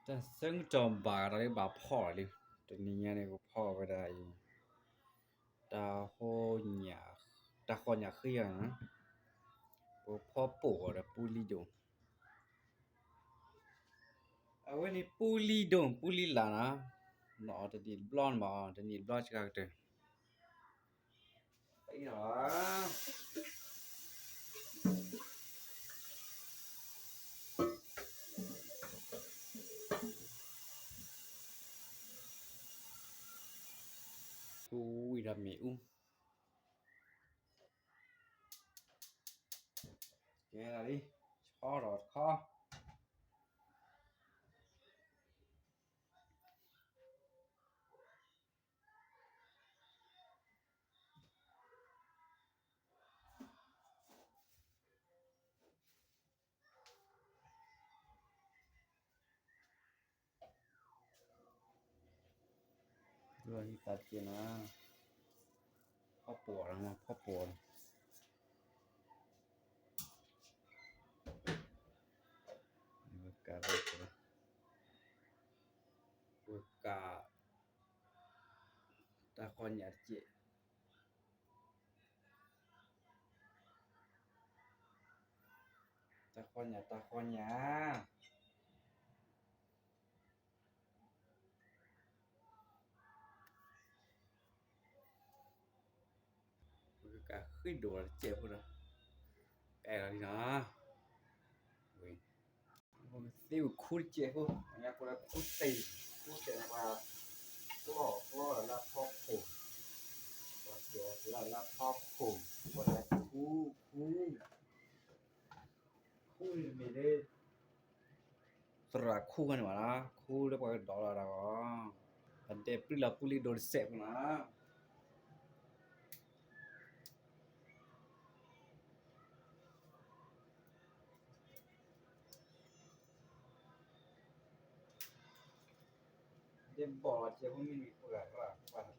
တၢ်ဆၢကတီၢ်ဘၣ်ဒီးလၢဘၣ်ဖီၣ်လံ, တနံၤညါန့ၣ် ကဖီၣ်ဝဲဒၣ်အံၤ တၢ်ဃီညၣ်, တၢ်ဃီညၣ်ဃ့ဧါ, ပဖီပိာ်အီၤဒီးပူလံဒိၣ်, အဝဲန့ၣ်ပူလံဒိၣ် ပူလံလာ်နီၤ, နီၢ်အီၤတနံၣ်တဘျီန့ၣ်ဘၣ်, တနံၣ်တဘျီစှၤကတၢၢ် ဝံၤဒီးမ့ၣ်အူ, ကဲဒၣ်လံ, ဆီထီၣ်တခီ ဟံးသးတက့ၢ်နီၤ, ဖီပိာ်လီၤ, ဖီပိာ်လီၤ, ဝဲကး, ဝဲကး, တၢ်ဃီညၣ်တက့ၢ်, တၢ်ဃီညၣ် တၢ်ဃီညၣ် ပကဃ့ဒိၣ်တစဲးဖိဒီး ကဲလီၤလံနီၤ, သ့ဝံၤခူတစဲးဖိ, ညါဖိလၢခူတ့ၢ်, ခူတ့ၢ်န့ၣ်ပှၤ ကျီၢ်ကျီၢ်လၢဖီခိၣ်, ပှၤကၠီၤလၢလၢဖီခိၣ်, ပှၤလၢခူ, ခူ, ခူန့ၣ်မ့ၢ်လၢ သရၣ်ခူန့ၣ်ဘၣ်နီၤ, ခူလၢပှၤကဒီးလီၤဒီး, ပဒဲပျုၢ်လီၤပူလံဒိၣ်တစဲးဖိနီၤ. ဒဲဘီၣ်လီၤစဲးဖိမ့ၢ်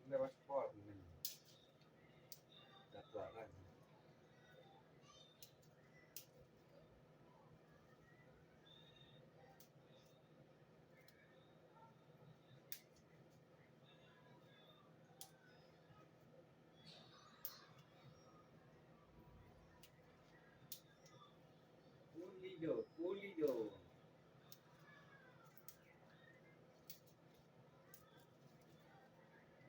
မ့ၢ်ပှၤရၣ်ပှၤလၢဝဲဆှီၣ်န့ၣ် တၢ်ပျၢ်တၢ်န့ၣ် ပူလံဒိၣ် ပူလံဒိၣ်.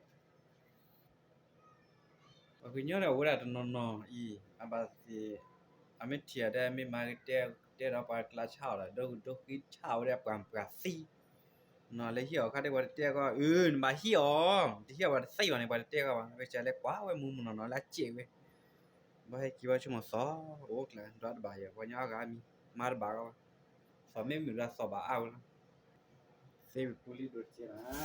ပှၤကညီဒီးအိၣ်ဝဲဒၣ်တနီၤနီၤအံၤ အဘၣ်သ့ၣ်, အမ့ၢ်ထံၣ်အီၤဒီး မ့ၢ်မၤကတဲ ကတဲဒီးပှၤကျါဆါအီၤဒီး ဒိၣ်ကဒိၣ်ဃံဆါဝဲဒၣ်ပှၤပှၤသံနီၤ. လၢဟံၣ်အီၤခါဒ်ပှၤတတဲကီး အၢ နဘၣ်ဟံၣ်အီၤ, တဟံၣ်အီၤပှၤတသံဘၣ်န့ၣ် ပှၤတတဲကီးဘၣ်. ဝဲကလဲၤကွၢ်ဝဲမူမူနီၢ်နီၢ်လၢအစဲးဝဲ, ဘၣ်ဟဲက့ၤဘၣ်ဆိကမိၣ်သီ အိၣ်ကျဲ ဒွးတဘၣ်ယဲ ပှၤကညီအါဂၤမံၤ မၤတဘၣ်ကီးဘၣ်. သီမ့ၢ်မုာ်လၢသီဘၣ်အါဝဲလီၤ. သ့ဝံၤပူလံဒိၣ်တကဲလီၤ.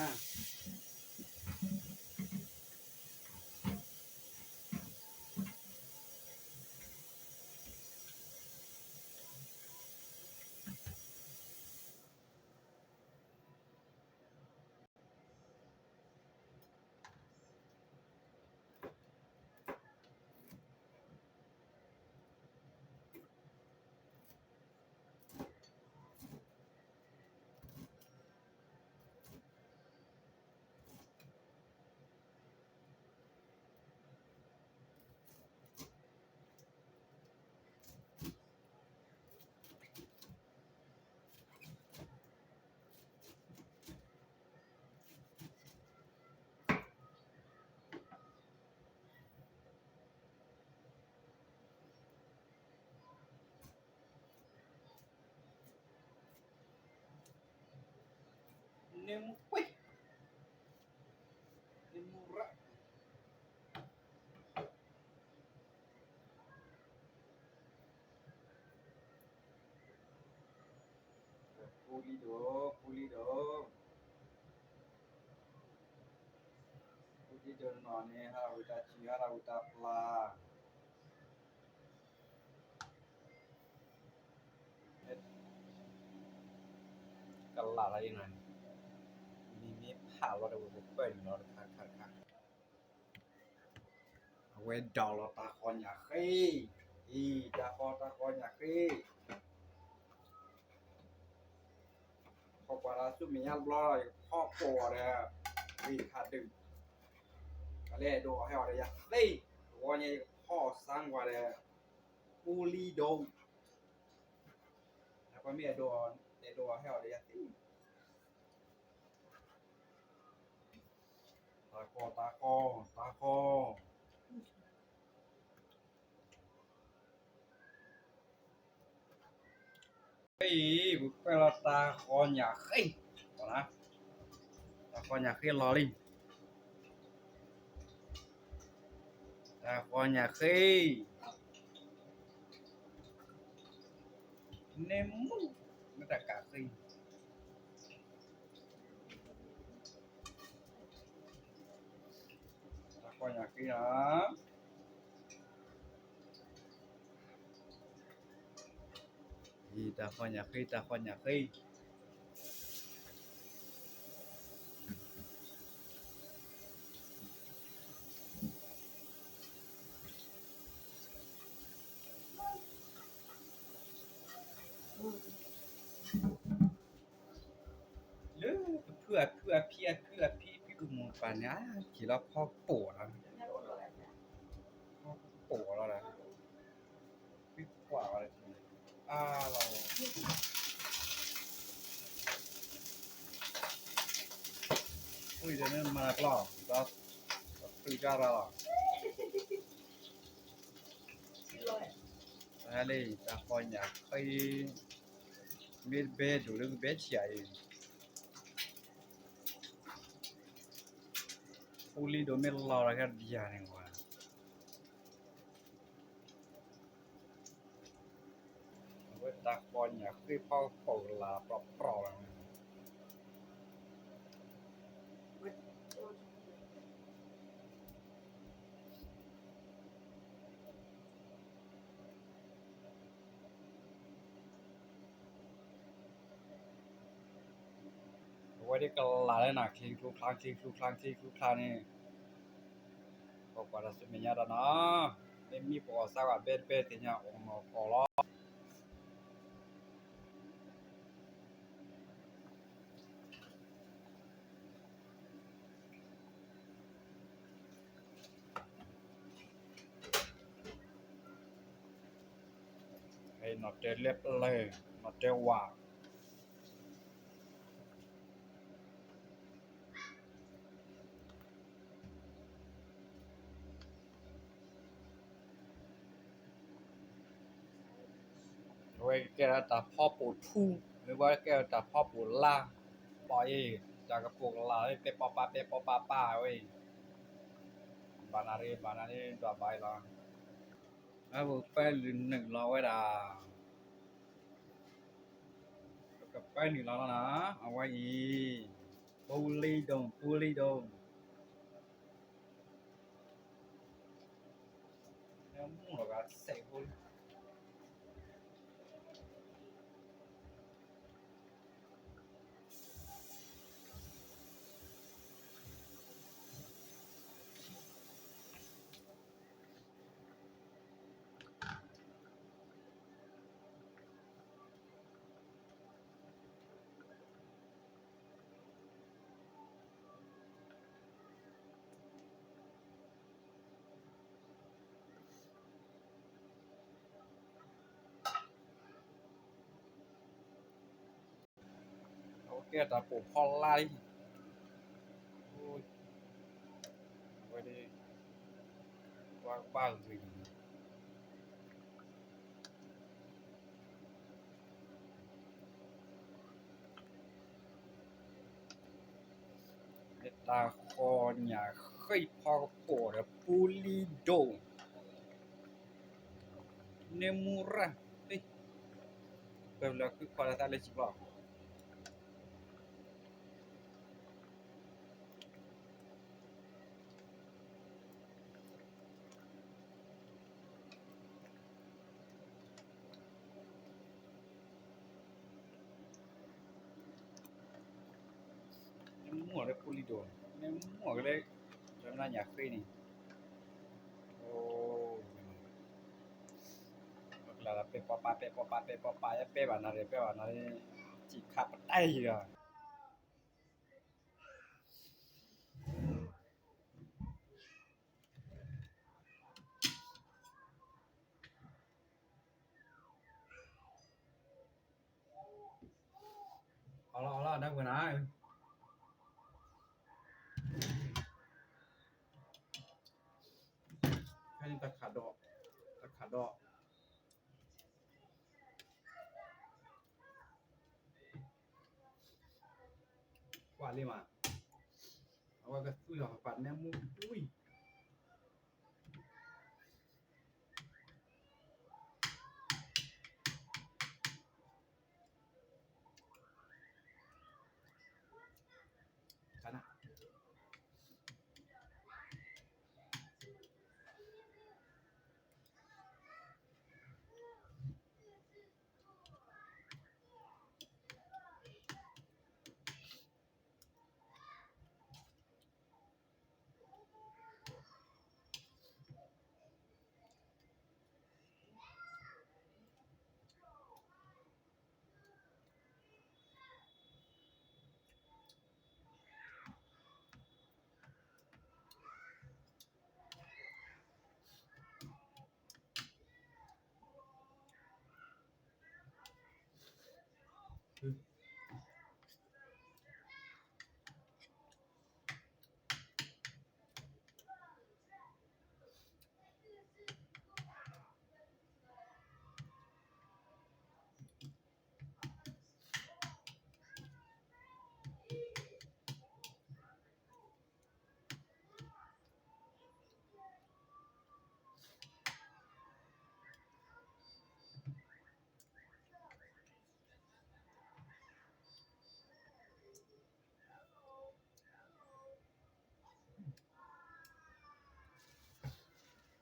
နမူကွံာ်, နမူရၣ်, ပူလံဒိၣ်, ပူလံဒိၣ်, ပူလံဒိၣ်နီၢ်န့ၣ် ဟးဝံတၢ်ဆံး ဟးဝံတၢ်ပျၢ် ကလးလီၤအံၤနီၤ, မ့မ့ၢ်ဖးလီၤဒီး ပကပၢၢ်နုာ်လီၤတခါတခါတခါ, အဝဲဒိးလီၤတၢ်ဃီညၣ်ဃ့, အံၤ တၢ်ဃီ တၢ်ဃီညၣ်ဃ့. ပကွၢ်ဒီးဆူမဲာ်ညါတဘျီ ယကဖီပိာ်အီၤဒီး ဂ့ၤခးဒုး, ပလဲၤဒိးဟဲအီၤဒီးယၤသ့, တဝီညါယကဖီအီၤစၢ်ကွၢ်ဒီး ပူလံဒိၣ်, ပမ့ၢ်အဲၣ်ဒိးအဲၣ်ဒိးဟဲအီၤဒီးယၤသ့, တၢ်ဃီ တၢ်ဃီ တၢ်ဃီ အံၤ ပကွဲးလီၤတၢ်ဃီညၣ်ဃ့, တၢ်ဃီညၣ်ဃ့လီၤလံ, တၢ်ဃီညၣ်ဃ့, န့ၣ်မူ, မ့ၢ်တၢ်ကၣ်ဃ့ တၢ်ဃီညၣ်ဃ့ဧါ, တၢ်ဃီညၣ်ဃ့ တၢ်ဃီညၣ်ဃ့, လၢကဖုအဖုအဖံအဖုအဖံဖံကမူၣ်ပၢ်န့ၣ် က့ၤလီၤဖီကပိာ်လီၤ, ဖီကပိာ်လီၤဒီး, ဖံကွၢ်လီၤဒီး, အါလီၤ, အိၣ်ဒီးမ့ၢ်မၤကျီၢ်, ဒီး, ဒီးဖုကၢ်ရၢလီၤ. ဟဲလံ တၢ်ဃီညၣ်ဃ့, မ့ၢ်တဘဲဒိၣ်လၢကဘဲဆံးအံၤ, ပူလံဒိၣ်မ့ၢ်လီၤဒီးကဒံယၤန့ၣ်ဝဲ, အဝဲတၢ်ဃီညၣ်ဃ့ဖီကပိာ်ကလၤပြီးပြီးလီၤ. အဝဲဒၣ်ကလၤလၢနၤ ချ့ချူချါ ချ့ချူချါ ချ့ချူချါန့ၣ်, ပကွၢ်ဒီးဆူမဲာ်ညါဒီးနီၤ, မ့မ့ၢ်ပအီၣ်စၢ်ဝဲဘဲတဘဲသ့ၣ်ညါအီၣ်နီၢ်ကီၢ်လီၤ. နီၢ်တဲလဲၣ်ပျၢၤ, နီၢ်တဲဝၣ် အဝဲကဲထီၣ်တၢ်ဖီပိာ်ထူ, မ့ၢ်ဝဲကဲထီၣ်တၢ်ဖီပိာ်ထူ, ပီၢ်အံၤ, တၢ်ကပိာ်ကလၤ ပဲပီပၤ ပဲပီပၤပၤဝဲအံၤ, ဘၣ်နၤရ့ ဘၣ်နၤရ့ ဒွးဘၣ်အံၤလီၤ. ပကပၢနုာ်လီၤဝဲဒၣ်, ပကပၢနုာ်လီၤလီၤနၤ, အဝဲအံၤ, ပူလံဒိၣ် ပူလံဒိၣ် မူလီၤဂၤစဲးဖိလံ. အဝဲကဲတၢ်ပိာ်ဖီလာ်လံ, အဝဲဒၣ်, ပှၤကဘၣ်ဂ့ၤ, မ့ၢ်တၢ်ဃီညၣ်ဃ့ဖီကပိာ်ဒီးပူလံဒိၣ်, န့ၣ်မူရၣ်, ပလၢခုခွါလၢသးလၢစံၣ်ဘျီ န့ၣ်မူလၢပူလံဒိၣ်, န့ၣ်မူကလဲၣ်, လၢနၤညၣ်ဃ့န့ၣ်, အိ, ပကလၤလၢပဲပီပၤ ပဲပီပၤ ပဲပီပၤ ပဲဘၣ်နၤရ့ ပဲဘၣ်နၤရ့, စံၣ်ခါပတဲယၤ အီၣ်လီၤအီၣ်လီၤ ဒၣ်ဝဲနၤ, ဖဲန့ၣ်တၢ်ခးဒီး, တၢ်ခးဒီး, ကွၢ်လံမး, အဝဲကသူၣ်လီၤပာ်နဲမူဝံၤ ကနၣ်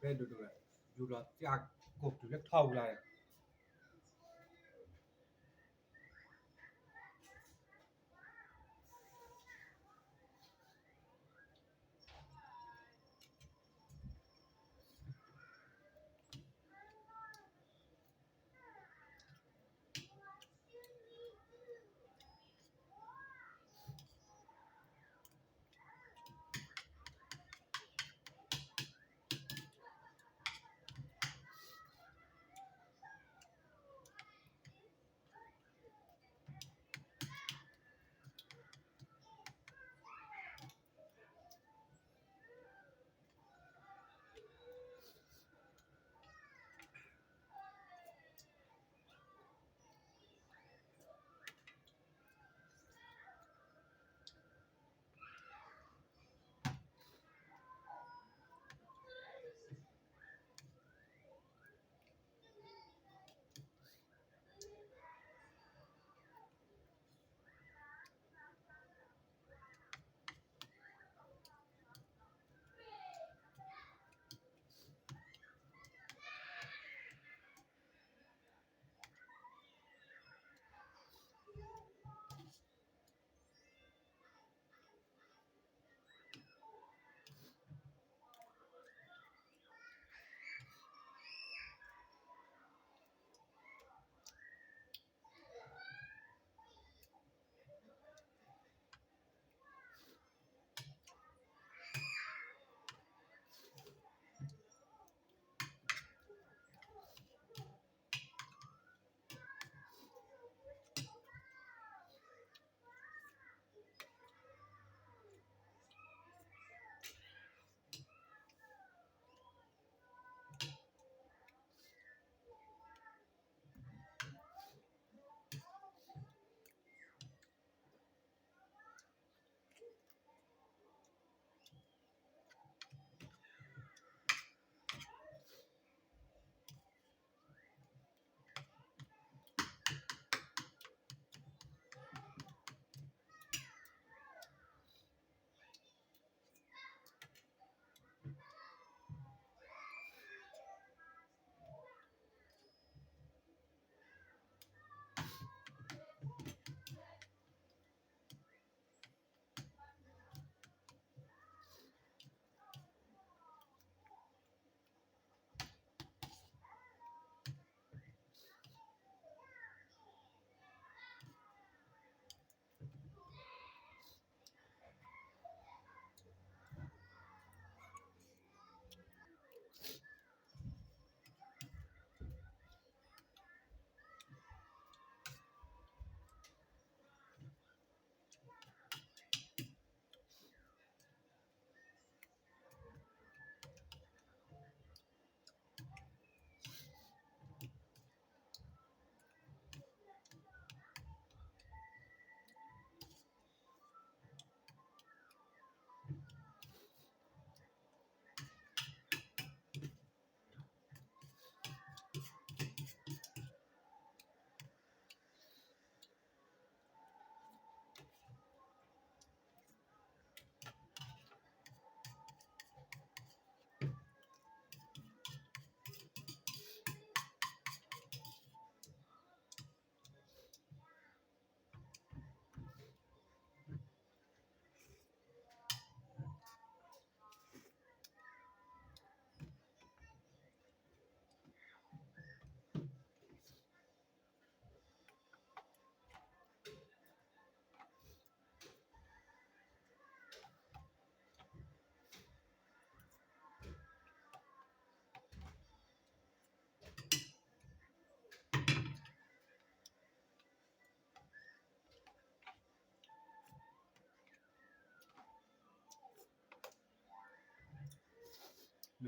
ဖဲဒိၣ်ဒိၣ်လၢ ယူၤလီၤသံအကိၣ်တုၤလၢထီၣ်ဝံၤလီၤ.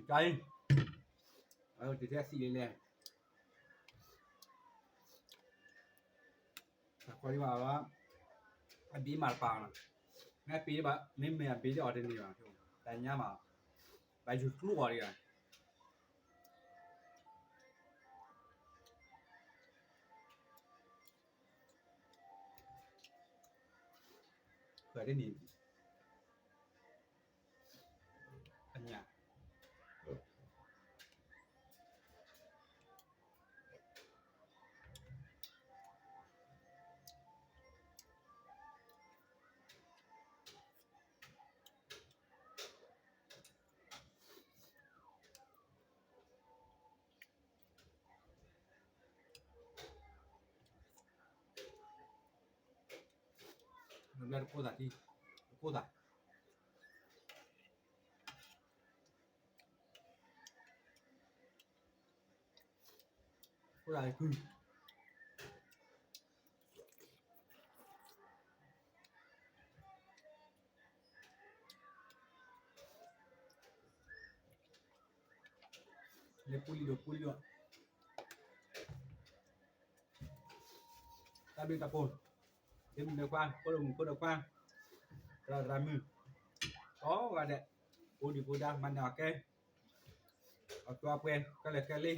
ကၢ်အံၤ, အတထဲအသံးလံလဲၣ်, တၢ်ခီဒံးဘၣ်, အဘ့မၤတပာ်နီၤ, မ့ၢ်ပ့ၤဘၣ် မ့မ့ၢ်အဘ့ဒ်အီၤတန့ၢ်ဘၣ်, တၢ်ညါမး, ဘၣ်ယူၤကျိအီၤဒံးဘၣ် ဃၢၤတန့ၢ်, အညၣ်, ဘျဲတကိးသးထံ, တကိးသး, ကိးသးကု လၢပူလံၤဒိၣ်ပူလံၤဒိၣ်, တၢ်ဘျုးတၢ်ဖှိၣ်, ဒ့မုၣ်ဒီးခွါ, ဖိဒိၣ်မုၣ်ဖိဒိၣ်ခွါ, သရၣ်သရၣ်မုၣ်, ကိးဂၤဒဲး, အိၣ်ဒံးကိးဒါ မၤနၢၤအီၤကဲ, အပျီအပှဲၤ ခဲလၢာ်ခဲလံ,